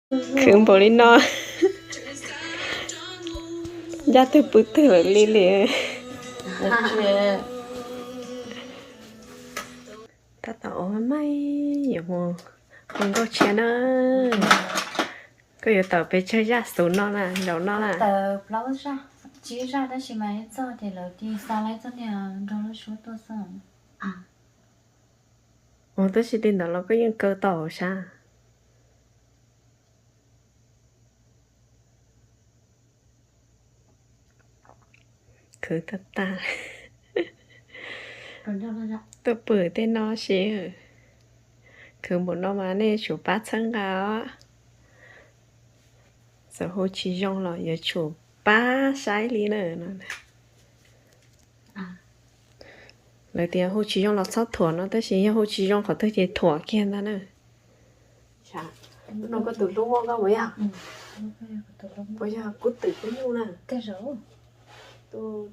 Khwv npaum li no, ncaj twg pw twg lawm li li. Tab tom ua maj, yuav mus hu nkauj tshiab na. Koj yuav tawm pes tsawg zaj xus no na, zaum no na? Tawm plaub zaj, tsib zaj tab sis mas ib txoj ces lawv cia li xa lawv txoj niag nrog lub suab tuaj xwb. Ua tab sis li ntawd los koj yeej kaw tau sab. Khwv tag tag. Tuaj pw tej no si. Khwv npaum no mas nej tsum pab txhawb nqa os. Txawm hu tsis zoo los yuav tsum pab saib li na. Lawv tias hu tsis zoo los txhob thuam no, tab sis yog hu tsis zoo qhov twg ces thuam kiag ntag na. No koj tus hlub muaj nkauj puas yog? Puas yog kub twm kub nyuj na? Tus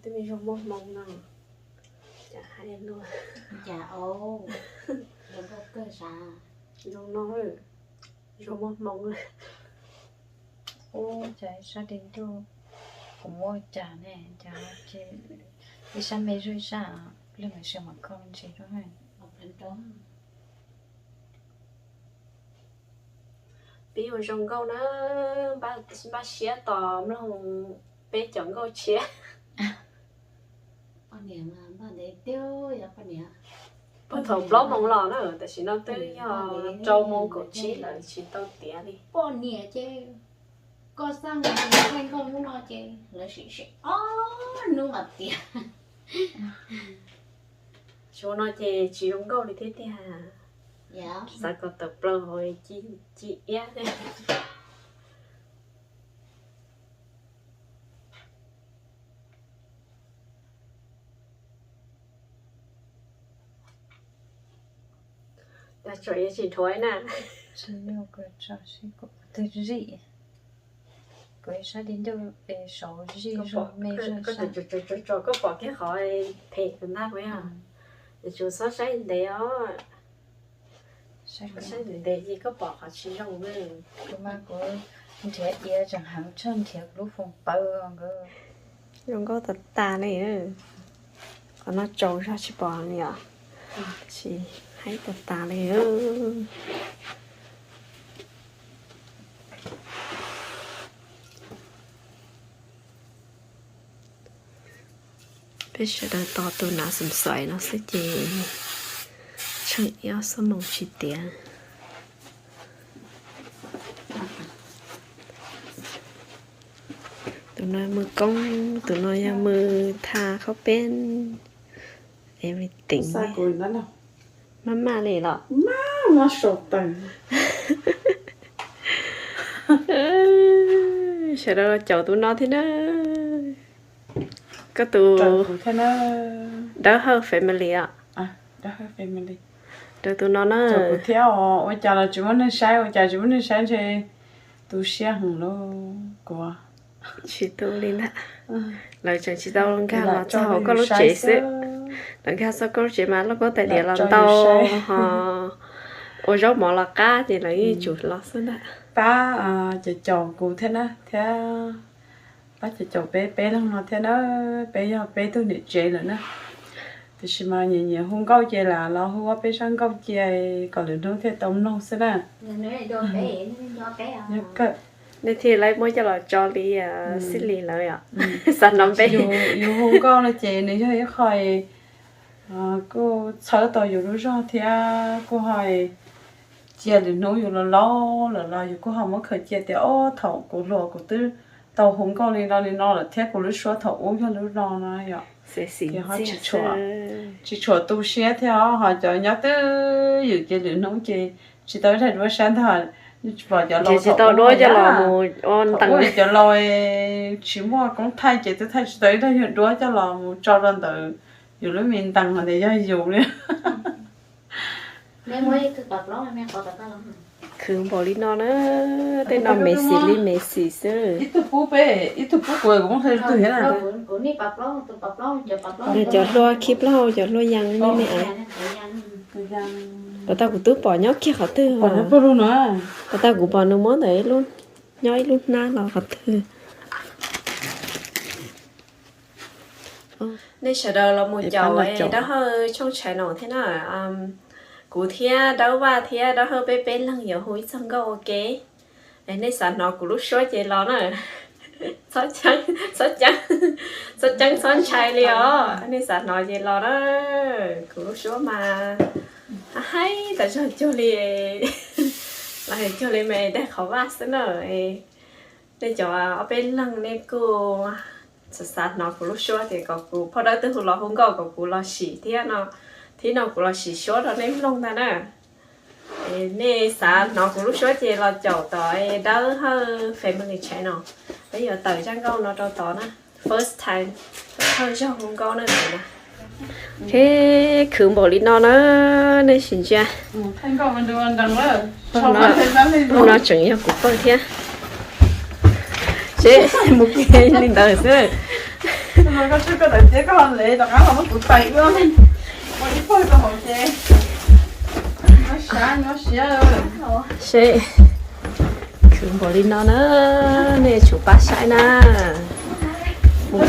twb me zoo muaj hmoo no. Cas hais luag. Zoo no, zoo muaj hmoo. Ub, cas ib sab di ntuj kuv muaj cas ne, cas ib sab me zuj ib sab, pliag mas sawv mam kho ntsis rau. Peb ua zoo nkauj na, npaj siab tos mloog peb cov nkauj tshiab. Puag thaum plaub moos los na, tam sim no twb yog rau moos kaum tsib lawm tsis tau tiav li. Poj niam ces koj xaj nkauj hnub no ces lawv sim sim ob hnub mam tiav. Xyoo no ces tsis zoo nkauj li thiab tiag. Xav kom tawm plaws hauv ci iab. Tsis dhuav na. Kuv sab di ntuj es saud zij me zuj sab. Koj pom kiag qhov phem ntag, yuav tsum txhob saib ntev os. Saib ntev ntev ces koj pom qhov tsis zoo. Kuv mas kuv nrhiav iav tseem heev tshaj nrhiav kuv lub foos pawv nkawd. Zoo nkauj tas tas li. Qhov no tsaus zog tsis pom heev li os. Tsis haib tas tas li. Peb sawv daws tos tus nav xom xoim no xwb ces tsheej ib ob xuab moos tsis tiav. Tus no mus koob, tus no yog mus tha khaub peeb, everything. Maj maj li los? Sawv daws los caum tus no thiab na. Koj tus Dawb Hawj family os. Rau tus no na. Thiab ua cas los tsis muaj neeg saib, ua cas tsis muaj neeg saib ntshe tu siab heev lauj kuv. Tsis tu li ntag. Lawv tseem tsis tau nkag los txog hauv koj lub tsev xwb. Lawv nkag txog koj lub tsev mas loj koj tais diav los ntau ho ua zaub mov los qab ces lawv yeej tsum los xwb ntag. Pab caum caum kuv thiab na, thiab pab caum caum peb peb leeg no thiab na, peb yog peb tug niam tsev lawm na. Tiam sis mas nyiam nyiam hu nkauj ces lam los hu ob peb zaj nkauj cia kom lwm hnub thiaj tau mloog xwb na. Nej thiaj li muab coj los tso li xij li lawm yom. Xav hnov npe. Yus hu nkauj no ces nws yog ib qho kuj txhawb tau yus lub zog thiab kuj ho cia lwm hnub yus los laus lawm los yus kuj ho muab khaws cia tias, o, thaum kuv hluas kuv twb tau hu nkauj li no li no lawm thiab kuv lub suab thaum ub yog lub no no yom. Tsis tshuam tu siab thiab ho cov nyob twj ywm ces lwm hnub ces tsis tau ib daim duab saib ntag. Pom cov laus tsis tau duab coj los mus ua ntees, cov laus tsis muaj koob thaij ces twb thaij tsis tau ib daim duab coj los mus tso rau ntawm yus lub me ntees hos tias yog yus li. Khwv npaum li no na, tej no me xis li me xis xwb. Ib tug pub peb, ib tug pub kuv, kuv muab qhia tus thiab na. Yog cov hlua khib plaub hau, cov hlua yas me me es. Puas tau kuv twb pom nyob kiag qhov twg? Puas tau kuv pom nws muab ntawm nyob ib lub hnab los qhov twg. Nej sawv daws los mus caum Dawb Hawj tshooj tshais no thiab na. Kuv thiab Dawb Vaj thiab Dawb Hawj peb peb leeg yuav hu ib txog nkauj ua ke. Nej xav hnov kuv lub suab ces los na. Txhob ceeb, txhob ceeb txhob ntshai li os. Nej xav hnov ces los na. Kuv lub suab mas haib tas zog cuag li, los cuag li me daig qhov vaj xwb na. Nej cov ob peb leeg nej kuj xav xav hnov kuv lub suab ces kom kuv phauj Dawb twb hu los hu nkauj kom kuv los sim thiab no, thiab no kuv los sim suab rau nej mloog ntag na. Nej xav hnov kuv lub suab ces los caum tom Dawb Hawj Family Channel no. Peb yuav tawm zaj nkauj no rau tod na. First time Dawb Hawj zaj hu nkauj na. Khwv npaum li no na, nej sim ntsia. Hnub no tseem yog kuv pawg thiab. Seb mus ke li ntawd xwb. Seb khwv npaum li no na, nej tsum pab saib na. Mus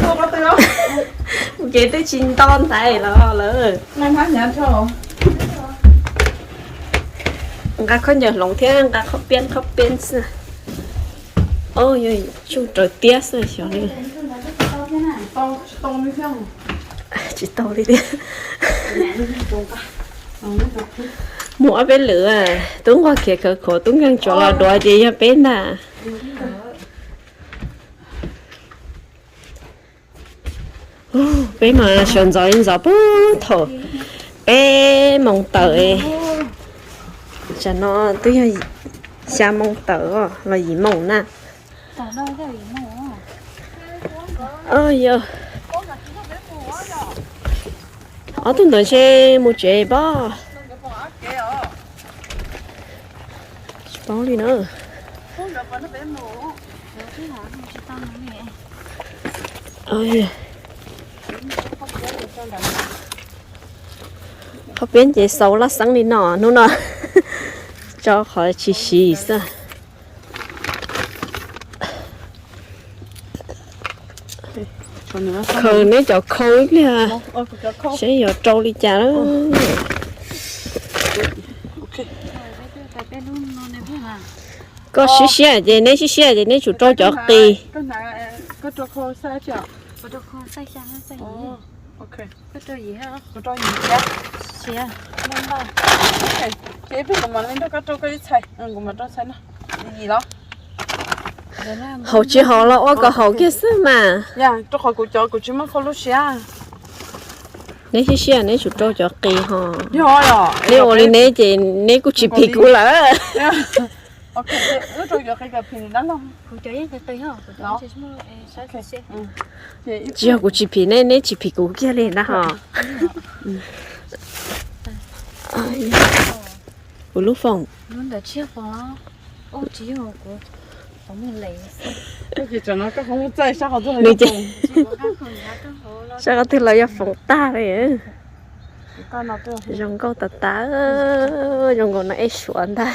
kev twb tsis nto ntaiv los lawm. Nqa khaub ncaws hloov thiab nqa qhov piab qhov piab xwb. Yog tsuj raws tiab xwb xyov li. Tsis tau li tiag. Mus ob peb lwm, tub nqog kiag khawv khuav tub nkeeg tsuas los duav ces yog peb ntag. Peb mas sawv ntxov ib ntxov puag thaum peb moos tawm. Tsam no twb yog xya moos tawm los yim moos na. Yog ob tug ntawd ntshe mus tsev pob. Tsis paub li na. Qhov piab ces xaus laj xeeb li no hnub no. Tso qhov tsis siv xwb. Khaws neb cov khau ib pliag seb yuav rau li cas. Koj sib siab ces neb sib siab ces neb tsum rau cov qis. Haus tsis haus los ua kom haus kiag xwb mas. Rau qhov kuv cov kuv tsis muaj qhov lub siab. Neb sib siab neb tsum rau cov qis ho. Neb ua li neb ces neb kuj tsis phim kuv lawm. Tsis yog kuv tsis phim neb, neb tsis phim kuv kiag li na ho. Kuv lub foom. Nws ces sab qhov twg los yog foom tag li. Zoo nkauj tas tas, zoo nkaus no ej suav ntag.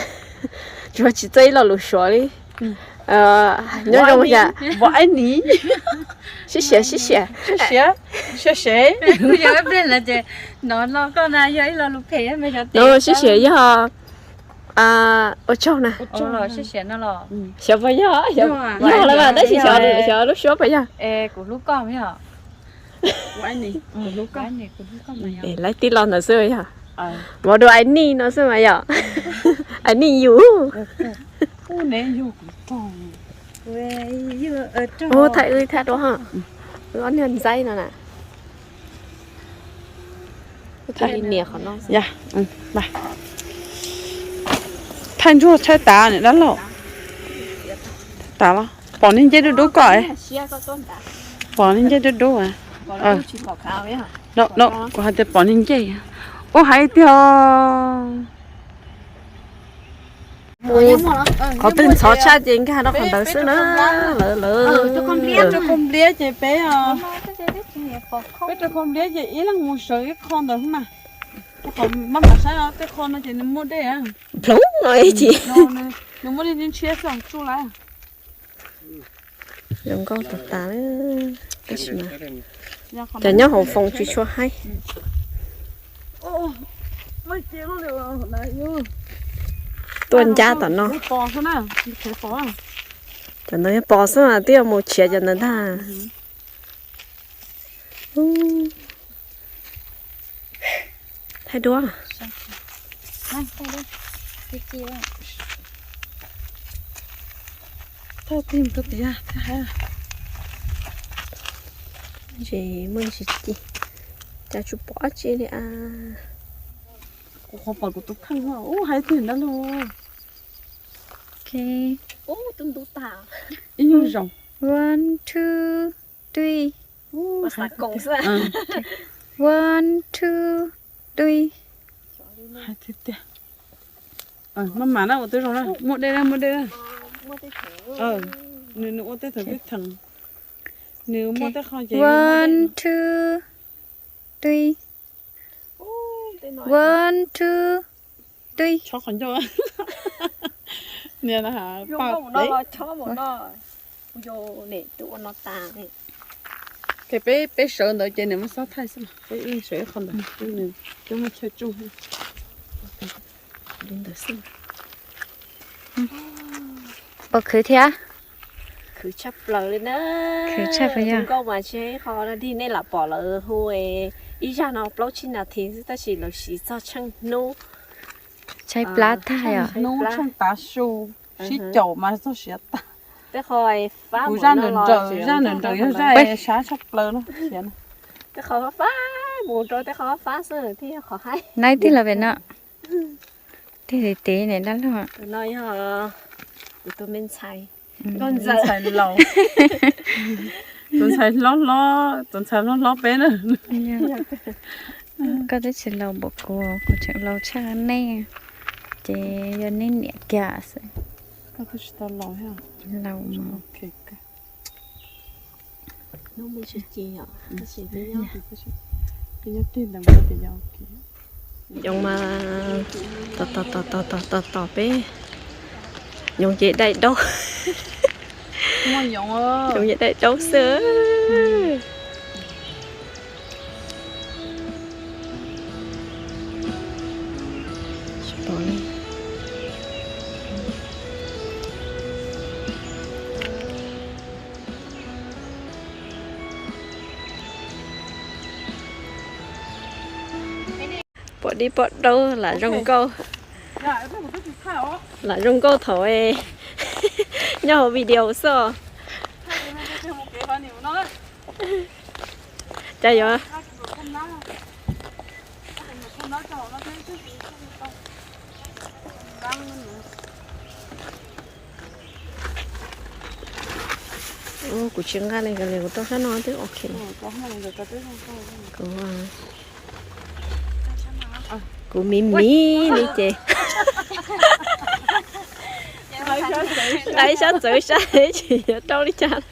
Tsuas tsis txawj ib lo lus suav li. Nyob zoo yam. Sib siab, sib siab. No sib siab yog ua tsaug na. Xyov puas yog, yog lawm mas tab sis xyov lub suab puas yog. Lawv tib lo ntawd xwb yog. Mov du I need no xwb mas yog. I need you. Ub, thaij wb thaj duab ho. Wb ob niag ntxaib no na. Nias qhov no. Thaij ntsuag tshaib tas dab laug. Tas los pom niag ncej dub dub koj. Pom niag ncej dub dub. Kuv hais tias pom niag ncej. Ub, hais tiag. Qhov twg ntxhov tshaj ces nkag rau qhov ntawd xwb na. Lawv lawv. Peb rau khaub npliab ces peb, peb rau khaub npliab ces ib leeg mus sawv ib qho ntawd mas. Maj mam saib tej qho no ces nws muaj dej. Ploov no ces nws muaj dej ntshiab xwb tsuj lawm. Zoo nkauj tas tas li, tab sis mas cov nyob hauv foos tsis tshua haib. Tuaj ncab tom no. Cov ntawd yog pos xwb mas twb yuav mus tshiav cov ntawd ntag. Thaij duab. Tsis muaj tsis ci, cas tsis pom dab tsi li a. Kuv qhuav pom kuv tus kheej ub haib tiag dab laug. Ib nyuag zoo. One, two, three. One, two, three. Haib tiag tiag. Maj mam na ua twb zoo na, muaj dej na, muaj dej na. Nws, nws ua tej theem tej theem, nws muaj tej qho ces one, two, three. One, two, three. Chob qhov ncauj. Niam na, pam no los chob mus no. Kuv yog niam tus ua no tas. Ces peb, peb sawv ntawd ces niam muab xob thaij xwb, peb sawv ib qho ntawd, twb muaj chaw tsuj. Li ntawd xwb. Puas khwv thiab? Khwv tshaj plaws li na. Khwv tshaj plaws yog. Tus nkauj mas tsis ib qho no dig, nej lam pom lawv hu ib zaj no plaub tsib nas this xwb tab sis lawv siv txog tsheej hnub. Tshaib plab tag yom. Hnub tsheej tav su, sib caum mas txog siav tag. Kuv zaj nrawm nrawm, zaj nrawm nrawm yog zaj sab tshaj plaws no. Tej qhov fab mus rau tej qhov fab xwb thiaj yog qhov haib. Nab tij los pem no. Tej tiv tiv ne dab laug. Tus no yog kuv tus me ntxhais, tus ntxhais laus, tus ntxhais hlob hlob, tus ntxhais hlob hlob peb na. Koj twb tsis laus npaum kuv, kuv tseem laus tshaj nej, ces yog nej niam kiag xwb. Koj twb tsis tau laus thiab. Laus mas. Yoov mas tos tos tos tos tos tos peb. Yoov ces daim daub. Yoov ces daim daub xwb. Pom dib pom daub lam zoo nkauj. Lam zoo nkauj thaum nyob hauv video xwb. Cas yuav Kuv tsis nqa li, kuv rau sab no twb ok. Kuv, kuv miv miv li ces nqa ib sab txawv sab tsis yuav rau li cas.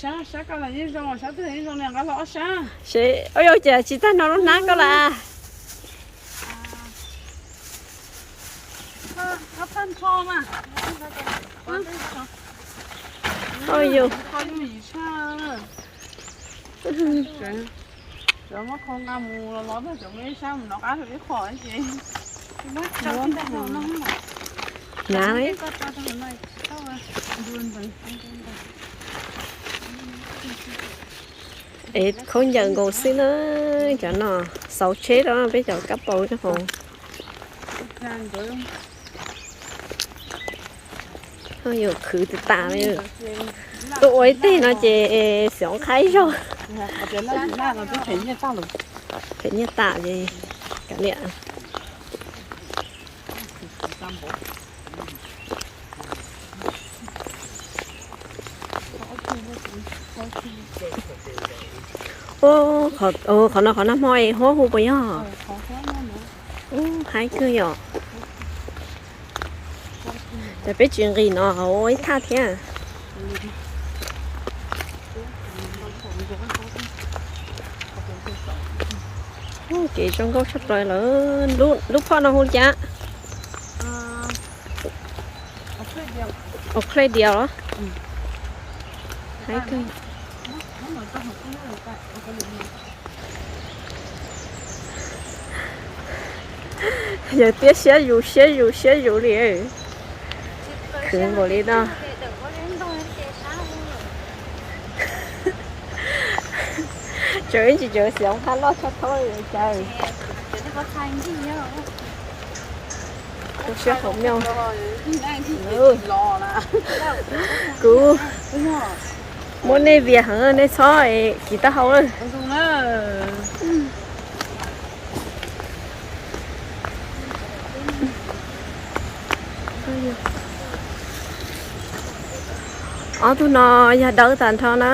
Sab, sab koj los yeej zoo, sab twg yeej zoo li, nqa los ob sab. Seb, ua yog cas tsis tag no lub hnab koj lawm. Ua yog. Cov muab khau nqa mus los los tag cov muaj ib sab mus nov qab ib qho ces. Hnyav li. Es khaub ncaws nkaus xwb na, cov no xauv tsheb rau peb cov kab paus nyob hauv. Yuav khwv tas tas li. Tuaj ua ib teg no ces xyov qhaib zog. Phem nyiaj tas ces kav liam. Qhov no qhov nag hmo huab hu puas yog? Haib kawg yom. Ces peb tsis nqis no hauv ib thaj thiab. Ces zoo nkauj tshaj plaws lawm. Lub phoj no hu li cas? Australia los? Yawg tiab siab zus siab zus siab zus li. Khwv npaum li no. Tseem ib tsis tseem xyov qab loj tshaj thaub li cas. Kuv siab hauv mej. Kuv muab nej vias heev, nej txhob kis taub hau lawm. Ob tug no yog dawb tag nrho na.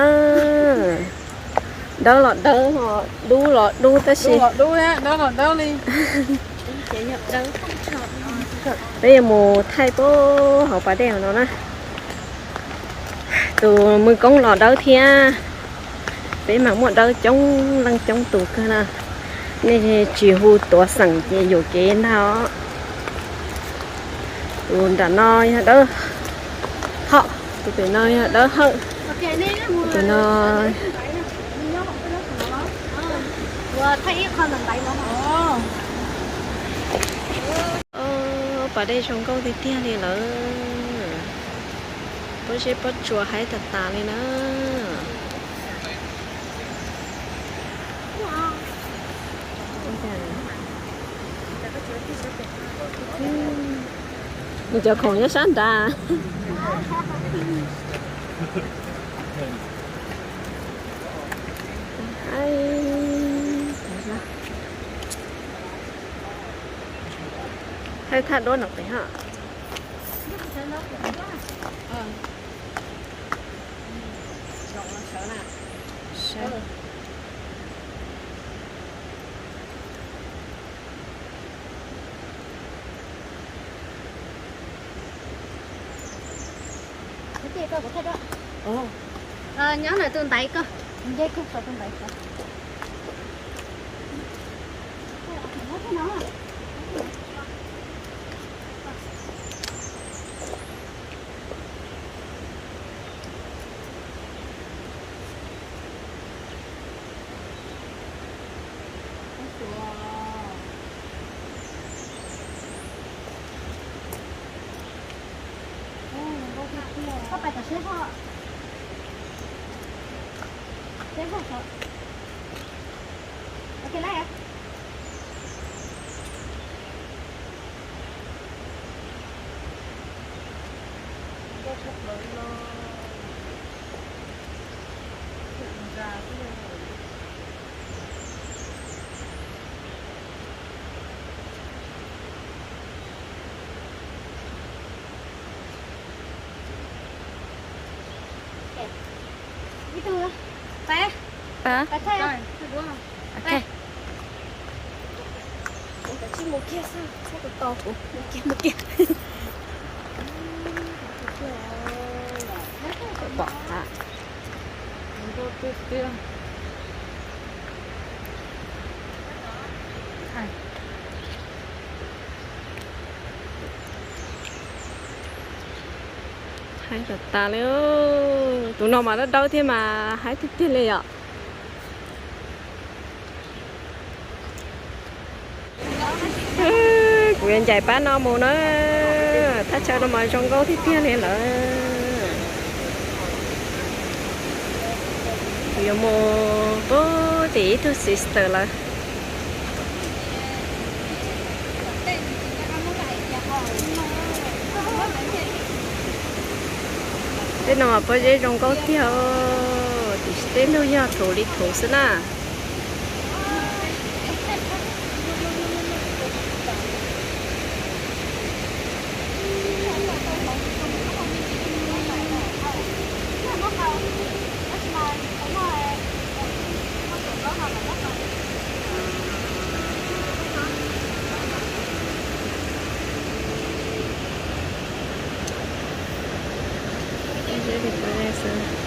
Dawb los dawb, dub los dub tab sis peb yuav mus thaij puag hauv pas dej no na. Tus mwj koob los dawb thiab. Peb mas muaj dawb coob leej coob tus kawg na. Nej tsis hu tuav xeem ces yuam kev ntag os. Tus nram no yog dawb hom, tus pem no yog dawb hawm, tus no Pas dej zoo nkauj tiag tiag li lawm. Pob zeb pob tsuas haib tas tas li na. Nws cov khoom nyob sab nrad. Thaij thaj duab no pem hos. Nyob ntawm tus ntaiv ko, nce kiag saum tus ntaiv ko. Koj pais tom seb ho. Seb ho. Ok lawm. Ib tug, pais, pais thaij. Ok. Mus kiag xwb, txhob tos kuv, mus kiag, mus kiag. Pom ha. Haib tas tas li. Tus no mas dawb dawb thiab mas haib tiag tiag li yom. Kuv yuav ncaim pab no mus na. Thaj chaw no mas zoo nkauj tiag tiag li lawm. Kuv yuav mus puag tim ib tug sister lawm. Tej no mas pob zeb zoo nkauj tiag, tiam sis tej ntug yog thuv li thuv xwb na. Zeb li pob zeb xwb.